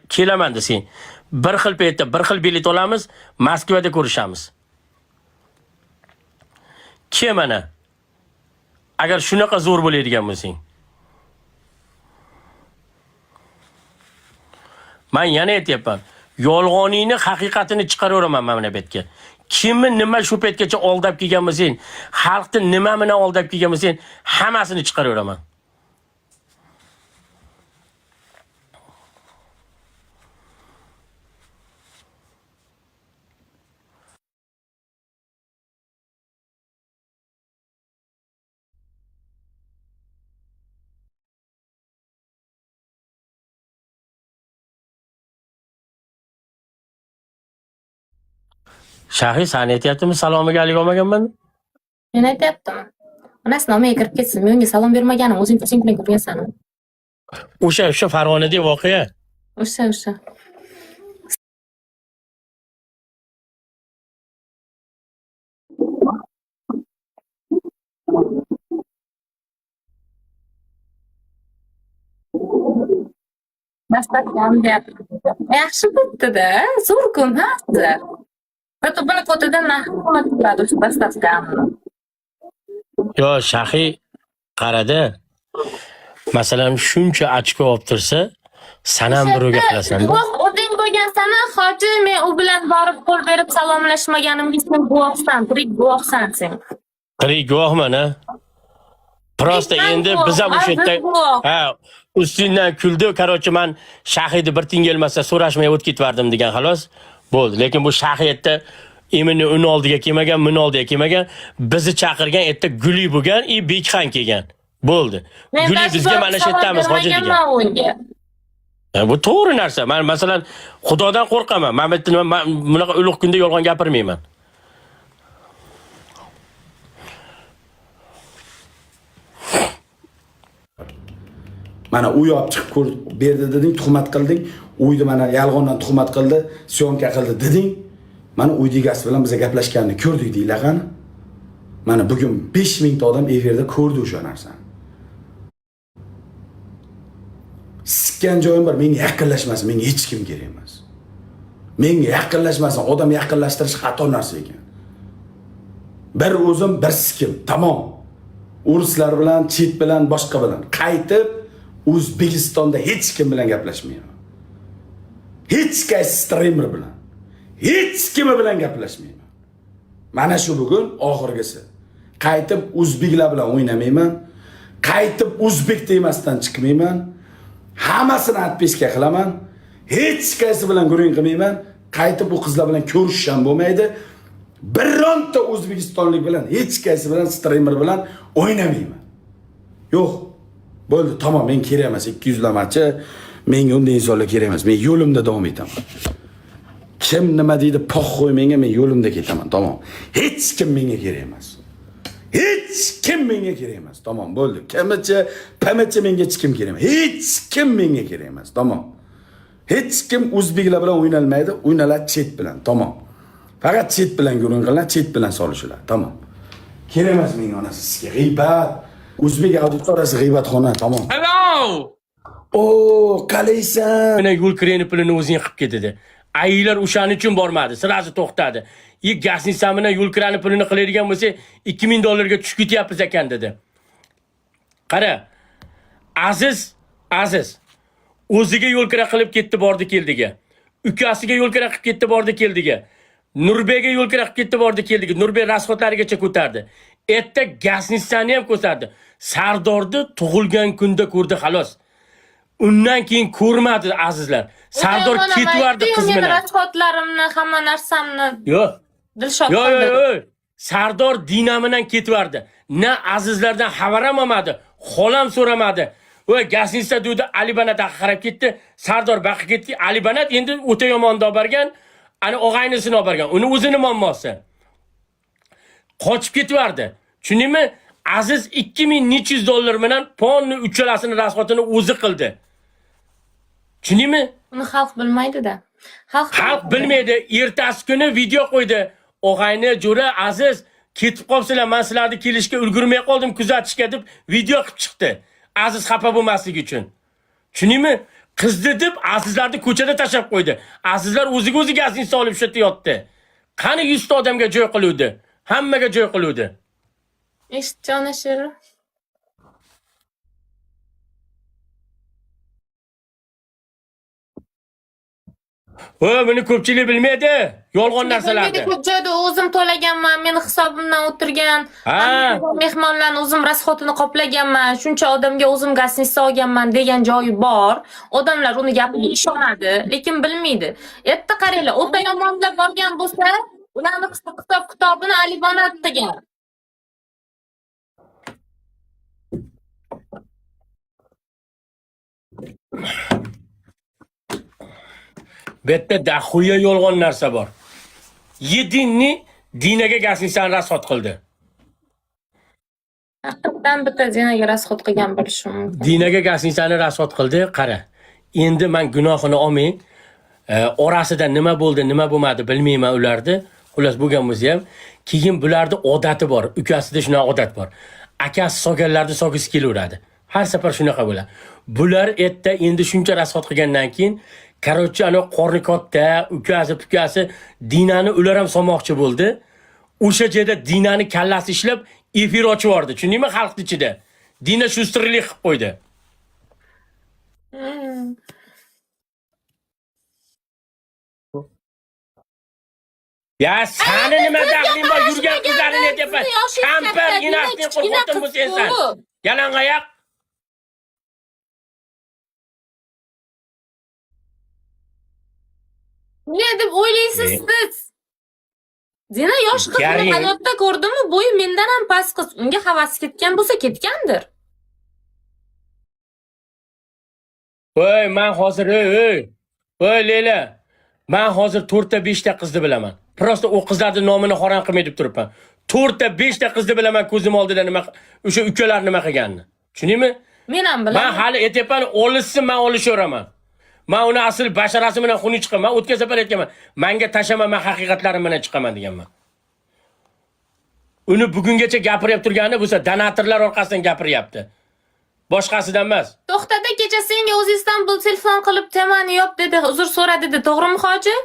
Kelaman desang, bir xil paytda bir xil bilet olamiz, Moskvada ko'rishamiz. Ke mana. Agar shunaqa zo'r bo'ladigan bo'lsang. Man yana aytyapman. Yolg'oningni haqiqatini chiqaraveraman mana bu yerga. Kimni nima shu paytgacha aldab kelgan bo'lsang, xalqni nima bilan aldab kelgan bo'lsang, hammasini chiqaraveraman. Shahiy sani aytyaptimi salomiga alik olmaganman? Men aytyaptim. Onasi nomiga kirib ketsin. Men unga salom bermaganim, o'zing ko'zing bilan ko'rgansan. O'sha Farg'onadagi voqea. O'sha, o'sha. Dastlabki deyapti. Yaxshi bo'pti-da, zo'r kun, ha? Зато buni ko'tidan narxi qimmat bo'ladi o'sha dastlabki. Yo, Shahiy qarada. Masalan, shuncha ochko olib tursa, san ham birovga qilasan. Guvoh o'zing bo'lgansan, hoji, men u bilan borib qo'l berib salomlashmaganimga sen guvohsan, tirik guvohsan sen. Tirik guvohman, ha? Prosta Tirik endi guvoh, biz ham o'sha yerda aziz guvoh. ha, ustingdan kuldi. Короче, man Shahidni bir tiyin kelmasa so'rashmay o'tib ketvardim degan xolos. Bo'ldi. Lekin bu Shahidda imini uni oldiga kelmagan, buni oldiga kelmagan, bizni chaqirgan, erta Guli bo'lgan, i Bekxon kelgan. Bo'ldi. Men Guli даже bizga borib mana shu salom yerdamiz hoji degan. bermaganman unga. Ya, bu to'g'ri narsa. Men masalan Xudodan qo'rqaman. Men bu yerda nima- man bunaqa ulug' kunda yolg'on gapirmayman. Mana uy olib chiqib ko'r berdi deding, tuhmat qilding. Uyni mana yolg'ondan tuhmat qildi, syomka qildi deding. Mana uyni egasi bilan biza gaplashganini ko'rdik deylar qani. Mana bugun 5000 ta odam efirda ko'rdi o'sha narsani. Sikkan joyim bor, menga yaqinlashmasin, menga hech kim kerak emas. Menga yaqinlashmasin, odam yaqinlashtirish xato narsa ekan. Bir o'zim, bir sikim, tamom. O'rislar bilan, chet bilan, boshqa bilan qaytib O'zbekistonda hech kim bilan gaplashmayman. Hech qaysi streamer bilan, hech kimi bilan gaplashmayman. Mana shu bugun oxirgisi. Qaytib o'zbeklar bilan o'ynamayman. Qaytib o'zbek demasdan chiqmayman. Hammasini отписка qilaman. Hech qaysi bilan gurung qilmayman. Qaytib u qizlar bilan ko'rishish ham bo'lmaydi. Bironta o'zbekistonlik bilan, hech qaysi bilan streamer bilan o'ynamayman. Yo'q. Bo'ldi, tamom, men kerak emas, ikki yuzlamachi, menga unday insonlar kerak emas. Men yo'limda davom etaman. Kim nima deydi, poxo'y menga, men yo'limda ketaman, tamom. Hech kim menga kerak emas. Hech kim menga kerak emas, tamom, bo'ldi. Kimichi, pimichi menga hech kim kerak emas. Hech kim menga kerak emas, tamom. Hech kim o'zbeklar bilan o'ynalmaydi, o'ynaladi chet bilan, tamom. Faqat chet bilan gurung qilinadi, chet bilan solishiladi, tamom. Kerak emas menga onasi sizga g'iybat. O'zbek auditoriyasi g'iybatxona, tamom. Hello! O, qalaysan? Mana yo'l kireni pulini o'zing qilib ket dedi. Ayilar o'shaning uchun bormadi, sразу to'xtadi. I gasnitsa bilan yo'l kirani pulini qiladigan bo'lsa, 2000 dollarga tushib ketyapmiz ekan dedi. Qara. Aziz, Aziz o'ziga yo'l kira qilib ketdi bordi keldiga. Ukasiga yo'l kira qilib ketdi bordi keldiga. Nurbega yo'l kira qilib ketdi bordi keldiga. Nurbek rasxodlarigacha ko'tardi. Erta gasnitsani ham ko'tardi. Sardorni tug'ilgan kunda ko'rdi xolos. Undan keyin ko'rmadi azizlar. Sardor O'zim onam ketvardi aytdi-yu, qiz meni bilan. rasxodlarimni, hamma narsamni Yo'q. Dilshod Yo'q, qildi. yo'q, yo'q. Sardor Dina bilan ketvardi. Na azizlardan xabar ham olmadi, xolam so'ramadi. Va gasnitsa dedi Ali Banat qarab ketdi. Sardor baqa ketdi. Ali Banat endi o'ta yomonni olib borgan, ana og'aynisini olib borgan. Uni o'zini muammosi. Qochib ketvardi. Tushundingmi? Aziz 2000 necha yuz dollar bilan ponni uchalasini rasxodini o'zi qildi. Tushundingmi? Uni xalq bilmaydi-da. Xalq Xalq bilmaydi. Ertasi kuni video qo'ydi. Og'ayni, jo'ra, Aziz ketib qolibsizlar, men sizlarni kelishga ulgurmay qoldim kuzatishga deb video qilib chiqdi. Aziz xafa bo'lmasligi uchun. Tushundingmi? Qizni deb Azizlarni ko'chada tashlab qo'ydi. Azizlar o'ziga o'zi гостиница olib shu yerda yotdi. Qani 100 ta odamga joy qiluvdi. Hammaga joy qiluvdi. Eshit, jon. O, buni ko'pchilik bilmaydi. Yolg'on narsalarni. Ko'p joyda o'zim to'laganman, meni hisobimdan o'tirgan. Ha. Mehmonlarni o'zim расход ini qoplaganman, shuncha odamga o'zim гостиница olganman degan joyi bor. Odamlar uni gapiga ishonadi, lekin bilmaydi. Erta qaranglar, o'ta yomonlar borgan bo'lsa, ularni hisob kitobini Alibonat qilgan. Bu yerda дохуя yolg'on narsa bor. Единственный Dinaga гостиница ni расход qildi. Haqiqatdan bitta Dinaga расход qilgan bo'lishi mumkin. Dinaga гостиница ni расход qildi, qara. Endi men gunohini olmay, orasida nima bo'ldi, nima bo'lmadi bilmayman ularni. Xullas bo'lgan bo'lsa ham, keyin bularni odati bor, ukasida shunaqa odat bor. Akasi solganlarni solgisi kelaveradi. Har safar shunaqa bo'ladi. Bular erta endi shuncha расход qilgandan keyin, короче, ana qorni katta, ukasi, pukasi Dinani ular ham solmoqchi bo'ldi. O'sha joyda Dinani kallasi ishlab efir ochib yubordi. Tushundingmi xalqning ichida? Dina шустрый lik qilib qo'ydi. Ya sani nima daxling bor yurgan qizlarni aytyapman. Kampir enasini qo'l xotin bo'lsang sen. Yalangoyoq. Ne deb o'ylaysiz Ne? siz? Dina yosh qizni Garing. hayotda ko'rdimi? Bo'yi mendan ham past qiz. Unga havasi ketgan bo'lsa ketgandir. Voy, men hozir ey ey. Voy Leyla. Men hozir 4 ta 5 ta qizni bilaman. Просто u qizlarning nomini harom qilmay deb turibman. 4 ta 5 ta qizni bilaman ko'zim oldida nima o'sha ukalar nima qilganini. Tushundingmi? Men ham Men bilaman. hali aytyapman, olishsin, men olishaveraman. Men uni asl basharasi bilan xunuk chiqaman. O'tgan safar aytganman. Menga tashama, men haqiqatlarim bilan chiqaman deganman. Uni bugungacha gapiryapti turgani bo'lsa, donatorlar orqasidan gapiryapti. Boshqasidan emas. To'xtada, kecha senga o'zi Istanbul telefon qilib temani yop dedi, uzr so'ra dedi, to'g'rimi hoji?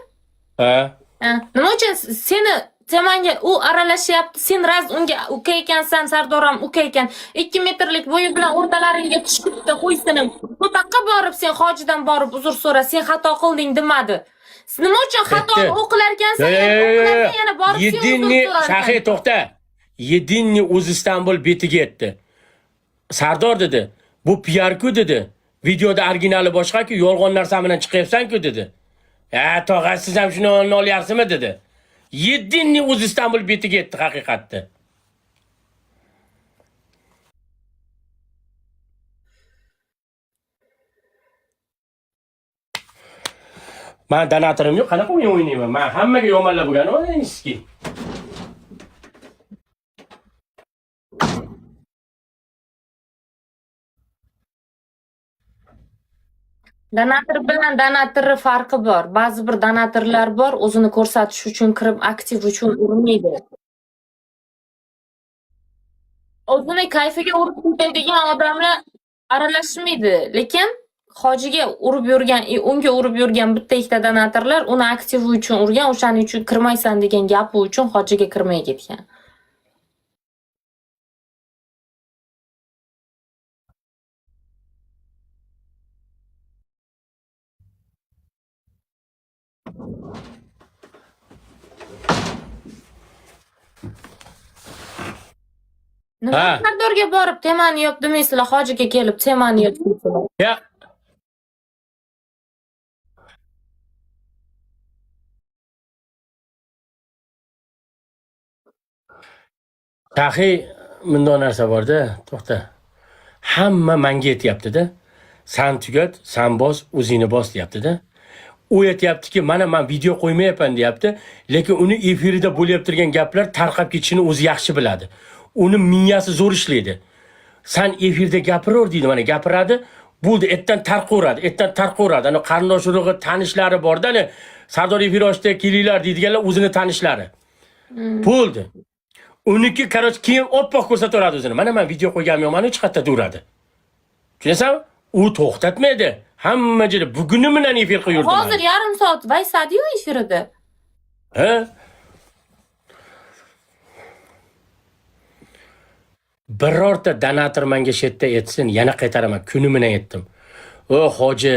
Ha? Ha, nima uchun seni temanga u aralashyapti, sen raz unga uka ekansan, Sardor ham uka ekan. 2 metrlik bo'yi bilan o'rtalaringga tushibdi, qo'ysinim. Bu yoqqa borib sen hojidan borib uzr so'ra, sen xato qilding demadi. Nima uchun xatoni Aytdi. u qilarkansan, yana u qilarkan, yana borib sen uzr Единственный so'rarkan. Shahiy to'xta. Единственный o'zi Istanbul betiga yetdi. Sardor dedi, bu PR-ku dedi. Videoda originali boshqa-ku, yolg'on narsa bilan chiqyapsan-ku dedi. Ha, tog'a, siz ham shuni o'rnini olyapsizmi dedi. Единственный o'zi Istanbul betiga yetdi haqiqatda. Man donatorim yo'q, qanaqa o'yin o'ynayman? Man hammaga yomonlab bo'lgani o'ynaysiz. Donator bilan donatorni farqi bor. Ba'zi bir donatorlar bor, o'zini ko'rsatish uchun kirib aktiv uchun urmaydi. O'zini kayfiga urib ketadigan odamlar aralashmaydi, lekin hojiga urib yurgan, unga urib yurgan bitta ikkita donatorlar uni aktivi uchun urgan, o'shaning uchun kirmaysan degan gapi uchun hojiga kirmay ketgan. Nima Ha. Sardorga borib temani yop demaysizlar, hojiga kelib temani yop deysizlar. Ya Tahi bundoq narsa borda, to'xta. Hamma menga aytyapti-da. San tugat, san bos, o'zingni bos deyapti-da. U aytyaptiki, mana men video qo'ymayapman deyapti, lekin uni efirida bo'lyapti turgan gaplar tarqab ketishini o'zi yaxshi biladi. Uni miyasi zo'r ishlaydi. San efirda gapiraver deydi, mana gapiradi. Bo'ldi, ertan tarqaveradi, ertan tarqaveradi. Ana qarindosh urug'i, tanishlari borda, ana Sardor efir ochdi, kelinglar deydiganlar o'zini tanishlari. Bo'ldi. Uniki, короче, keyin oppoq ko'rsataveradi o'zini. Mana men video qo'yganim yo'q, mana chiqadi deveradi. Tushunasanmi? U to'xtatmaydi. Hamma joyda buguni bilan efir qilib yurdim. Hozir yarim soat vaysadi-yu efirida. Ha? Birorta donator menga shu yerda aytsin, yana qaytaraman, kuni bilan aytdim. O hoji,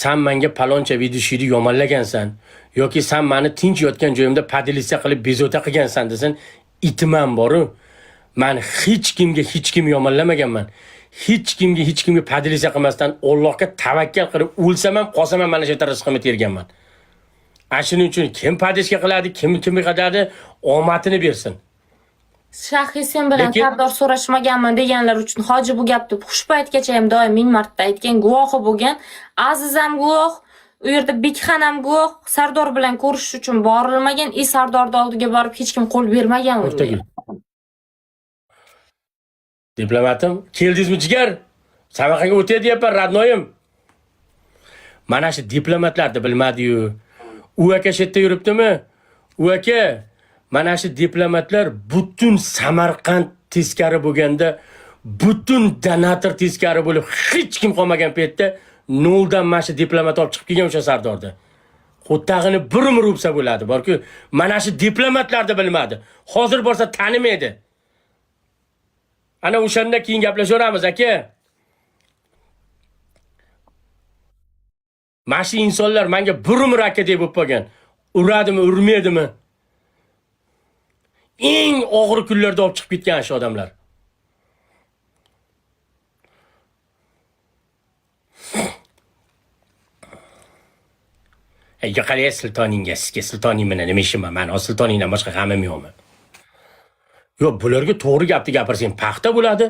san menga paloncha ведущий ni yomonlagansan yoki san mani tinch yotgan joyimda поделиться qilib bezovta qilgansan desin, itiman boru. Man hech kimga hech kim yomonlamaganman. Hech kimga hech kimga поделиться qilmasdan Allohga tavakkal qilib o'lsam ham qolsam ham mana shu yerda rizqimni terganman. Ana shuning uchun kim поддержка qiladi, kim kimga qiladi, omadini bersin. Shaxiy sen bilan Lekin- Sardor so'rashmaganman deganlar uchun hoji bu gapni xush paytgacha ham doim ming marta aytgan, guvohi bo'lgan. Aziz ham guvoh, u yerda Bekxan ham guvoh. Sardor bilan ko'rishish uchun borilmagan, и Sardorni oldiga borib hech kim qo'l bermagan unga. O'rtagul. Diplomatim, keldingizmi jigar? Samarqandga o'tay deyapman, родной im. Mana shu diplomatlarni bilmadi-yu. U aka shu yerda yuribdimi? U aka, mana shu diplomatlar butun Samarqand teskari bo'lganda, butun donator teskari bo'lib, hech kim qolmagan paytda noldan mana shu diplomat olib chiqib kelgan o'sha Sardorda. Qo'ttag'ini bir umr ursa bo'ladi. Borku, mana shu diplomatlarni bilmadi. Hozir borsa tanimaydi. Ana o'shanda keyin gaplashaveramiz, aka. Mana shu insonlar menga bir umr aka deb bo'lib qolgan. Uradimi, urmaydimi? Eng og'ir kunlarda olib chiqib ketgan shu odamlar. Ey, yo'qolay sultoningga, sizga sultoning bilan nima ishim bor? Mani sultoningdan boshqa g'amim yo'qmi? Yo'q, bularga to'g'ri gapni gapirsang paxta bo'ladi,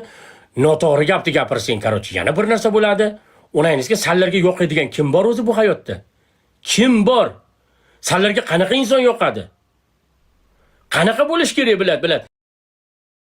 noto'g'ri gapni gapirsang, короче, yana bir narsa bo'ladi. Onangizga sanlarga yoqadigan kim bor o'zi bu hayotda? Kim bor? Sanlarga qanaqa inson yoqadi? Qanaqa bo'lish kerak biladi, biladi.